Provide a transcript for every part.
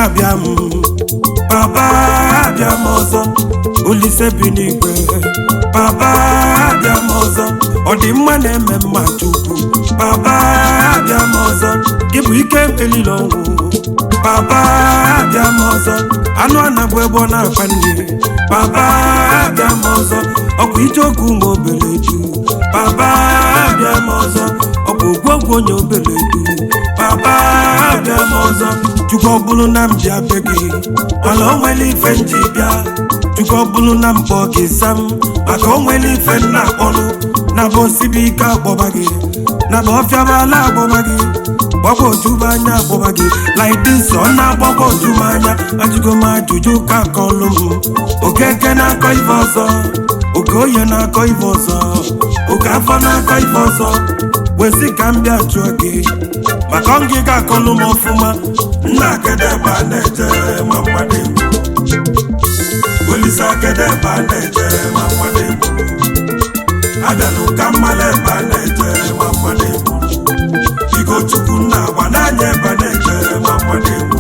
Abịa m, Papa, abịa m ọzọ. Olise bi n'igwe, Papa, abịa m ọzọ. Ọdịmma na-eme mma, Chukwu, Papa, abịa m ọzọ. Gị bụ ike mkpelile ọnwụ, Papa, abịa m ọzọ. Anụ anabụ ebe ọ na-akpa nri, Papa, abịa m ọzọ. Ọkwa icheokwu ma obele du, Papa, abịa m ọzọ. Ọkwa ogwogwu onye obele du, Papa, abịa m ọzọ. Chukwu, ọ bụrụ na m bịa be gị, mana o nwere ife m ji bịa. Chukwu, ọ bụrụ na m kpọọ gị, sam, maka o nwere ife m na-akpọrọ na bụ osibi ike akpọba gị, na bụ ọfịabala akpọba gị, gbagwojuba anya akpọba gị like this. Ọ na-agbagwoju m anya. Ajụgo m ajụjụ ka akọlụ m. Okeke na-akọ ife ọzọ, oke oye na-akọ ife ọzọ, oke afọ na-akọ ife ọzọ. Wesị ka m bịa jụọ gị maka ngịga akọlụ m ọfụma. Nna, kedebe a na-eje ma mmadụ egbu? Olise, kedebe a na-eje ma mmadụ egbu? Abịalụ ka mmalụ ebe a na-eje ma mmadụ egbu. Biko, Chukwu nna, agba n'anya ebe a na-eje ma mmadụ egbu.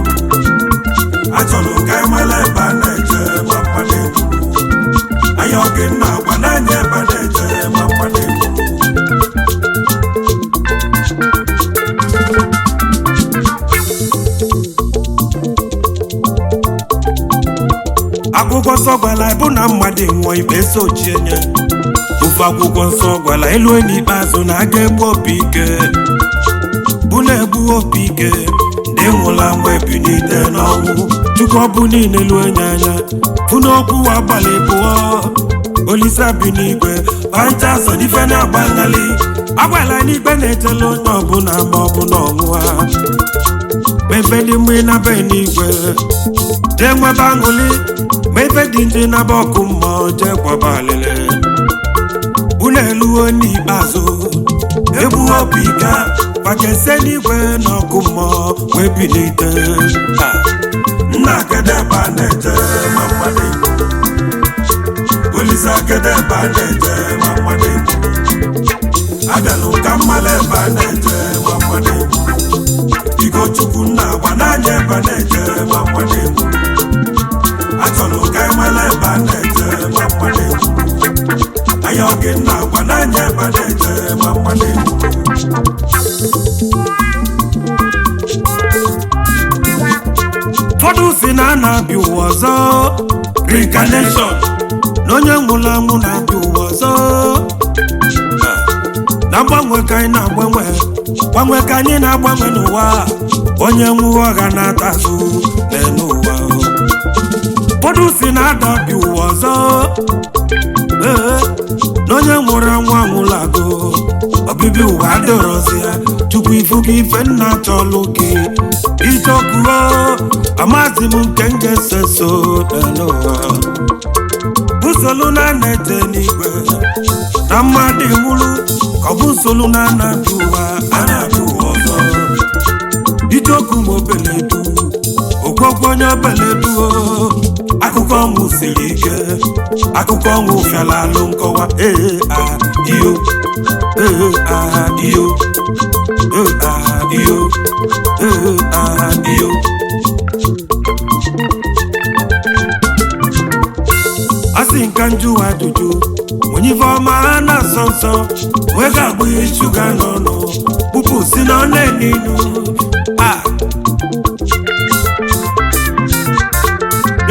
Achọrọ ka ịmala ebe a na-eje ma mmadụ egbu. Anya gị, nna, agba n'anya ebe a na-eje ma mmadụ egbu. Akwụkwọ nsọ gwara bụ na mmadụ nwụọ, ikpe sochie nye ofe. Akwụkwọ nsọ gwara elu n'ikpeazụ na aga egbu opi ike, bụ na-egbu opi ike, ndị nwụla mgbe ebinite n'ọnwụ. Chukwu, ọ bụ niile lu enye anya fụ n'okwu abalị pụọ. Olise bi n'igwe, pancha so n'ife na-agbangali agwala n'ikpe na-echela onye ọbụla ma ọ bụ na ọnwụ ha. Ma ife dị mma ịnaba n'igwe jee nwebe aṅụlị, ma ife dị njọ ịnaba ọkụ mmụọ jee kwaba alịlị. Unu eluo n'ikpeazụ, egbu obi ike maka ese n'igwe na ọkụ mmụọ wee bilite. Ha. Nna, kedebe a na-eje ma mmadụ egbu? Olise, kedebe a na-eje ma mmadụ egbu? Abịalụ ka mmalụ ebe a na-eje ma mmadụ egbu. Biko, Chukwu nna, agba n'anya ebe a na-eje ma mmadụ egbu. Achọrọ ka ịmala ebe a na-eje ma mmadụ egbu. Anya gị, nna, agba n'anya ebe a na-eje ma mmadụ egbu. Ụfọdụ si na a na-abịa ụwa ọzọ, reincarnation, na onye nwụrụ anwụ na-abịa ụwa ọzọ. Na mgbanwe ka anyị na-agbanwe, gbanwe ka anyị na-agbanwe n'ụwa. Onye nwụrụ, ọga na-ata azụ n'elu ụwa. Ụfọdụ si na ada abịa ụwa ọzọ, ee, na onye nwụrụ anwụ anwụrụ agụ, ọbịbịa ụwa adịrọzi ya. Chukwu, ifu gị ife nna chọlụ gị icheokuo, amazi m nke m ga-eso so n'elu ụwa. Usolu na na-eje n'igwe na mmadụ nwụrụ, ka ọ bụ usolu na na-abịa ụwa, a na-abịa ụwa ọzọ. Icheoku ma obele du okwokwu onye obele duo. Akụkọ ọnwụ siri ike, akụkọ ọnwụ fịara alụ nkọwa. Ee, a iyo, ee, a iyo, ee, a iyo, ee, a iyo. Asị nka njụ ajụjụ, onye ife ọma a na-asọ nsọ wee ga-agbụ shuga n'ọnụ kpụpụ si na ọ na-enu a.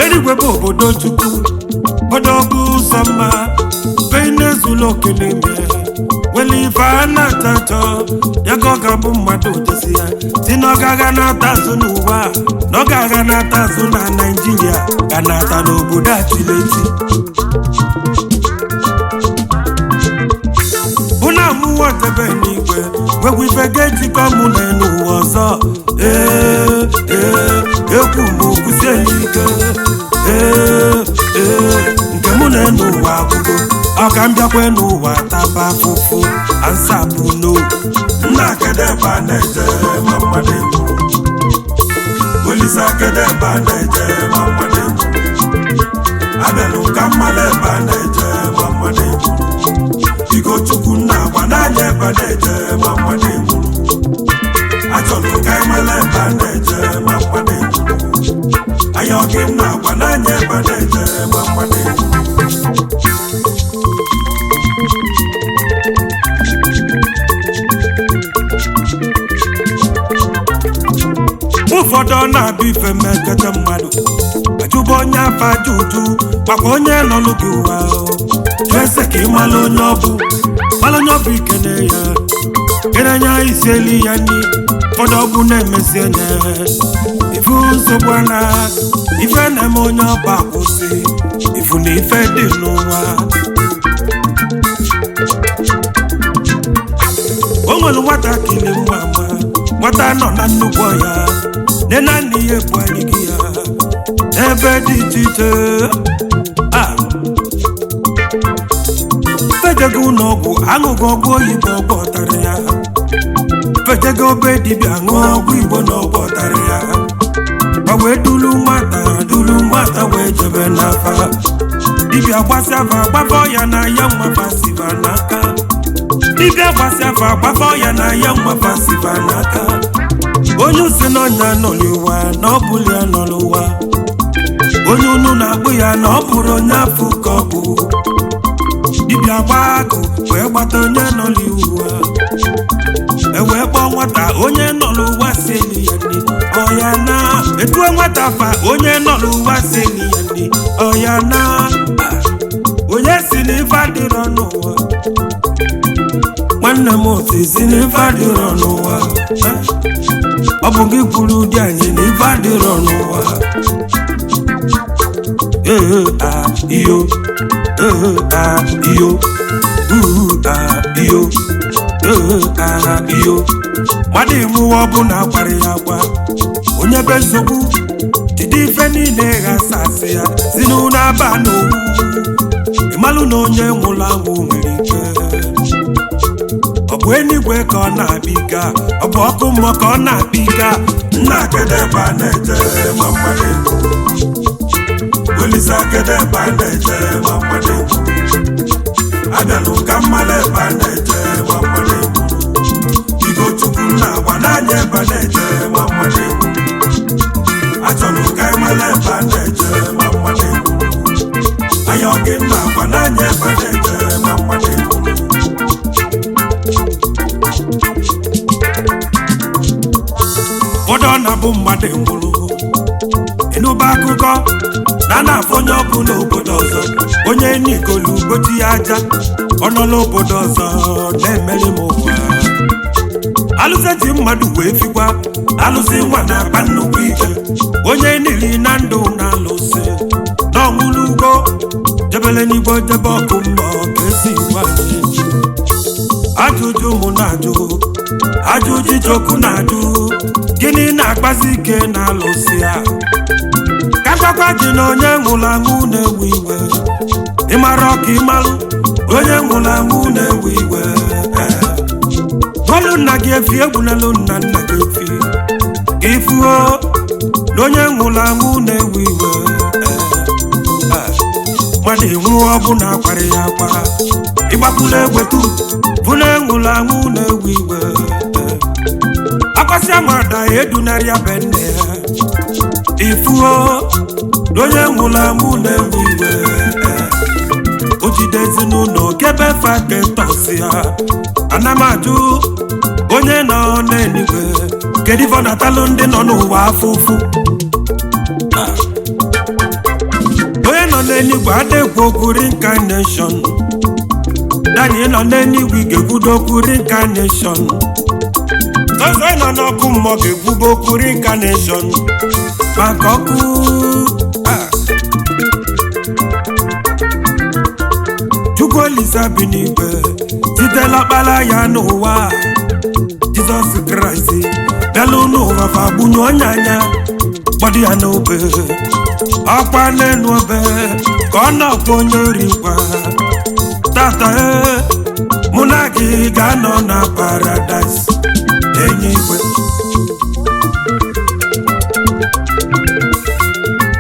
Eluigwe bụ obodo Chukwu, obodo bụ ụzọ mma be na-ezulu oke n'ime nwere ife a na-achọ achọ ya ka ọ ga-abụ mmadụ jesi ya si na ọ ga-aga na-ata azụ n'ụwa, na ọ ga-aga na-ata azụ na Naịjirịa, ga na-ata n'obodo atileti bụ na mụwa tebe n'igwe nwekwa ife ga-ejikọ mụ na n'ụwa ọzọ. Ee, ee, ekwu m kwụsie ike. Ee, ee, nke mụ na n'ụwa akwụgo, ọ ka m bịakwa n'ụwa taba afụfụ ansapụ no. Nna, kedebe a na-eje ma mmadụ egbu? Olise, kedebe a na-eje ma mmadụ egbu? Abịalụ ka mmalụ ebe a na-eje ma mmadụ egbu. Biko, Chukwu nna, agba n'anya ebe a na-eje ma mmadụ egbu. Achọrọ ka ịmala ebe a na-eje ma mmadụ egbu. Gị na-agwa n'anya ebe a na-eje ma mmadụ egwu. Ụfọdụ ọ na-abịa ife mmekọta mmadụ ajụba onye afa aja uju makwa onye nọlụ gị ụwa o. Jụọ ese ka ị mara onye ọ bụ, mara onye ọ bụ, ikene ya kene anya isieli ya nri. Ụfọdụ ọbụ na-emezi enye ifu nsogbu na ife na-eme onye ọba akwụsị ifu na ife dị n'ụwa. O nwere nwatakịrị nwa ama nwata nọ na nnukwu ọhịa, nne na nna ya ebughị ya n'ebe dị iche iche. A fejego ụlọ ọgwụ, aṅụgo ọgwụ oyibo, ọgwụ ọtara ya. Fejego obe dibịa, ṅụọ ọgwụ igbo na ọgwụ ọtara ya. Ma wee dulu nwata, dulu nwata wee jebe n'afa dibịa, gbasịa fa gbafọ ya na ya nwa fasiva n'aka. Dibịa gbasịa fa gbafọ ya na ya nwa fasiva n'aka. Onye usi n'ọnya nọ n'ụwa na ọ bụla ya nọ n'ụwa, onye unu na-akpụ ya na ọ bụrụ onye afọ ka ọ bụ. Dibịa gbaa agụ wee gbata onye nọ n'ụwa, e wee kpọọ nwata. Onye nọ n'ụwa si eli ya nne ọya na etuo nwata fa. Onye nọ n'ụwa si eli ya nne ọya na onye si n'ife adịrọ n'ụwa. Nwanne m otu si n'ife adịrọ n'ụwa. Ọ bụ gị kwuru ụdị anyị na ife adịrọ n'ụwa. Ee a iyo, ee a iyo, uu a iyo, ee a iyo. Mmadụ imuwe ọbụla akwara ya akwa onye be nsogbu jide ife niile ghasasị ya si n'ụlọ aba n'owu. Ịmalụ na onye nwụrụ anwụ nwere ike ọ bụ enigwe ka ọ na-abịa ike a, ọ bụ ọkụ mmụọ ka ọ na-abịa ike a. Nna, kedu ebe a na-eje ma mmadụ egwu? Olisa, kedu ebe a na-eje ma mmadụ egwu? Abịalụ ka mmadụ ebe a na-eje ma mmadụ egwu. Biko Chukwu nna, gwa n'anya ebe a na-eje ma mmadụ egwu. Achọrọ ka ịmara ebe a na-eje ma mmadụ egwu. Anya gị nna, gwa n'anya ebe a na-eje ma mmadụ egwu. Ụfọdụ ọ na-abụ mmadụ nwụrụ, ịnụba akụkọ na a na-afụ onye ọkụ n'obodo ọzọ, onye n'ikolu gbochi ya aja, ọ nọ n'obodo ọzọ na-emeri m ụwa. Alụsị ji mmadụ wee fikwa alụsị nwa na-akpa nnukwu ike. Onye nili na ndụ na alụsị na ọnwụrụ ugo jebele n'igbo jebe ọkụ mmụọ ka esi gwa anyị. Ajụjụ mụ na-ajụ, ajụjụ ichoku na-ajụ, gịnị na-akpazi ike na alụsị a? Ka gwakwa gị na onye nwụrụ anwụ na-ewe iwe. Ịmara ọka ịmalụ onye nwụrụ anwụ na-ewe iwe. Gọlụ nna gị efi, egwunalụ nna nna gị efi ka ifuo na onye nwụrụ anwụ na-ewe iwe. Mmadụ enwuo ọbụna akwara ya akwa ịgbapụla egwetu bụ na enwụrụ anwụ na-ewe iwe. Akwasịa mada edunarị ya be nne ya, ifuo na onye nwụrụ anwụ na-ewe iwe. O jide ezinụlọ kebe faketọsi ya. Ana m ajụ onye nọ n'eluigwe, kedu ife ọ na-atalụ ndị nọ n'ụwa afụfụ? Onye nọ n'eluigwe adịgwu okwu reincarnation. Daniel nọ n'eluigwe ga-ekwudo okwu reincarnation. Ọzọ nọ n'ọkụ mmụọ ga-ekwubo okwu reincarnation maka ọkụ a. Chukwu Olisa bi n'igwe sitela ọkpara ya n'ụwa a. Jizọs Kraịst bịalụ n'ụwa fa gbunye onye anya gbọdụ ya n'obe, ọkwa n'elu obe ka ọ nọkwa onye orikwa tata. E mụ na gị ga-anọ na paradaịs enyi igwe.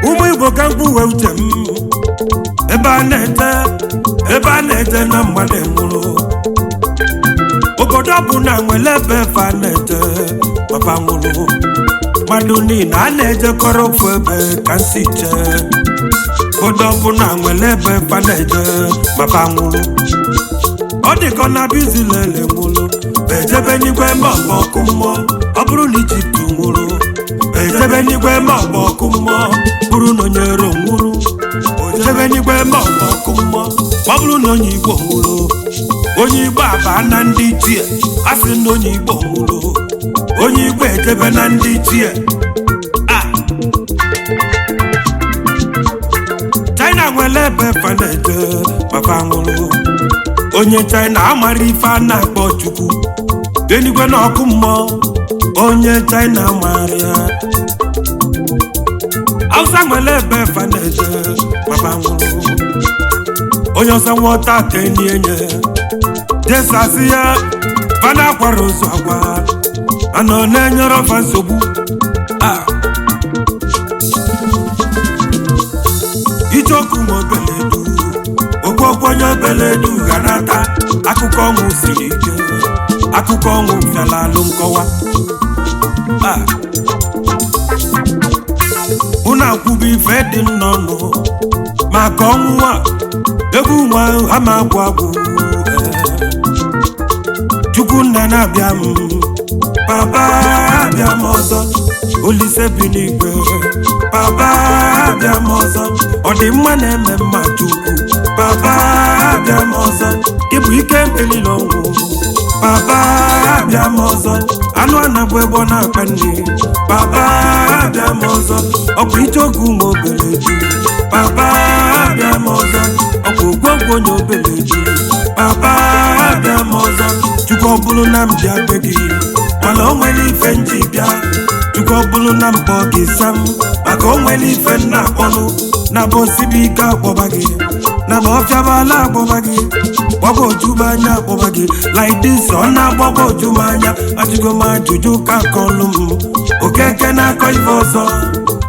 Ụmụ Igbo, ka mkpụwe uche m ebe a na-ete, ebe a na-ete na mmadụ nwụrụ, obodo bụ na nwere ebe fa na-ete papa nwụrụ. Mmadụ niile a na-ejekọrọ ofu ebe ka nsi chee. Obodo ọbụla nwere ebe fa na-eje ma fa nwụrụ. Ọ dịkọ na bizilele nwụrụ, ejebe n'igwe ma ọ bụ ọkụ mmụọ. Ọ bụrụ na Ijipt nwụrụ, ejebe n'igwe ma ọ bụ ọkụ mmụọ. Bụrụ na onye Rom nwụrụ, ejebe n'igwe ma ọ bụ ọkụ mmụọ. Ma ọ bụrụ na onye Igbo nwụrụ, onye Igbo abaa na ndị ichie. A sị na onye Igbo nwụrụ, onye Igbo ejebe na ndị ichie. A China nwere ebe fa na-eje ma fa nwụrụ. Onye China amara ife a na-akpọ Chukwu, eluigwe na ọkụ mmụọ. Onye China mara ya. Hausa nwere ebe fa na-eje ma fa nwụrụ. Onye ọzọ nwụọta ka enyi enye Jesu asị ya fa na-akwara ụzọ agwa ana ọ na-enyere fa nsogbu a. Icheoku ma obeledu ogwogwo onye obeledu ga nata. Akụkọ ọnwụ siri ike, akụkọ ọnwụ fịala alụ nkọwa a. Unu akwụba ife dị nnọnụ maka ọnwụ a. Egwu nwa ha ma agwụ agwụ. Chukwu nna na-abịa m, papa abịa m ọzọ. Olise bi n'igwe, papa abịa m ọzọ. Ọdịmma na-eme mma, Chukwu, papa abịa m ọzọ. Ịbụ ike mkpelile ọnwụ, papa abịa m ọzọ. Anụ anabụ ebe ọ na-akpa nri, papa abịa m ọzọ. Ọkwa icheoku ma obele ju, papa abịa m ọzọ. Ọkwa ogwogwo onye obele ju, papa abịa m ọzọ. Chukwu, ọ bụrụ na m bịa be gị, mana o nwere ife nji bịa. Chukwu, ọ bụrụ na mkpọ gị sam, maka o nwere ife nna akpọnụ na bụ osibike akpọba gị, na bụ ọfịabala akpọba gị, gbagwojuba anya akpọba gị like this. Ọ na-agbagwoju m anya. Ajụgo m ajụjụ ka akọlụ m. Okeke na-akọ ife ọzọ,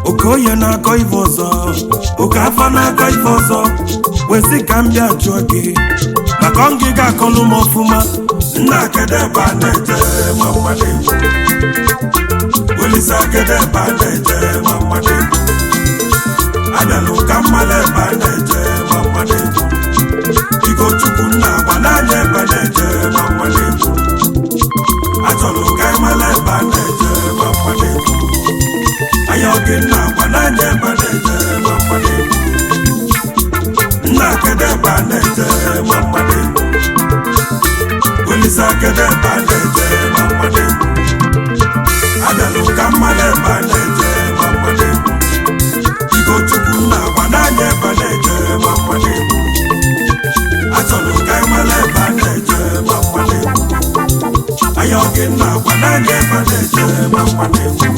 okoye na-akọ ife ọzọ, oke afọ na-akọ ife ọzọ. Wesị ka m bịa jụọ gị maka ngịga akọlụ m ọfụma. Nna, kedu ebe a na-eje ma mmadụ egwu? Olisa, kedu ebe a na-eje ma mmadụ egwu? Abịalụ ka mmadụ ebe a na-eje ma mmadụ egwu. Biko Chukwu nna, gba n'anya ebe a na-eje ma mmadụ egwu. Achọrọ ka ịmala ebe a na-eje ma mmadụ egwu. Anya gị nna, gba n'anya ebe a na-eje ma mmadụ egwu. Nna, kedu ebe a na-eje ma mmadụ egwu? Olisa, kedu ebe a na-eje ma mmadụ egwu? Abịalụ ka mmadụ ebe a na-eje ma mmadụ egwu. Biko Chukwu nna, gba n'anya ebe a na-eje ma mmadụ egwu. Achọrọ ka ịmala ebe a na-eje ma mmadụ egwu. Anya gị nna, gba n'anya ebe a na-eje ma mmadụ egwu.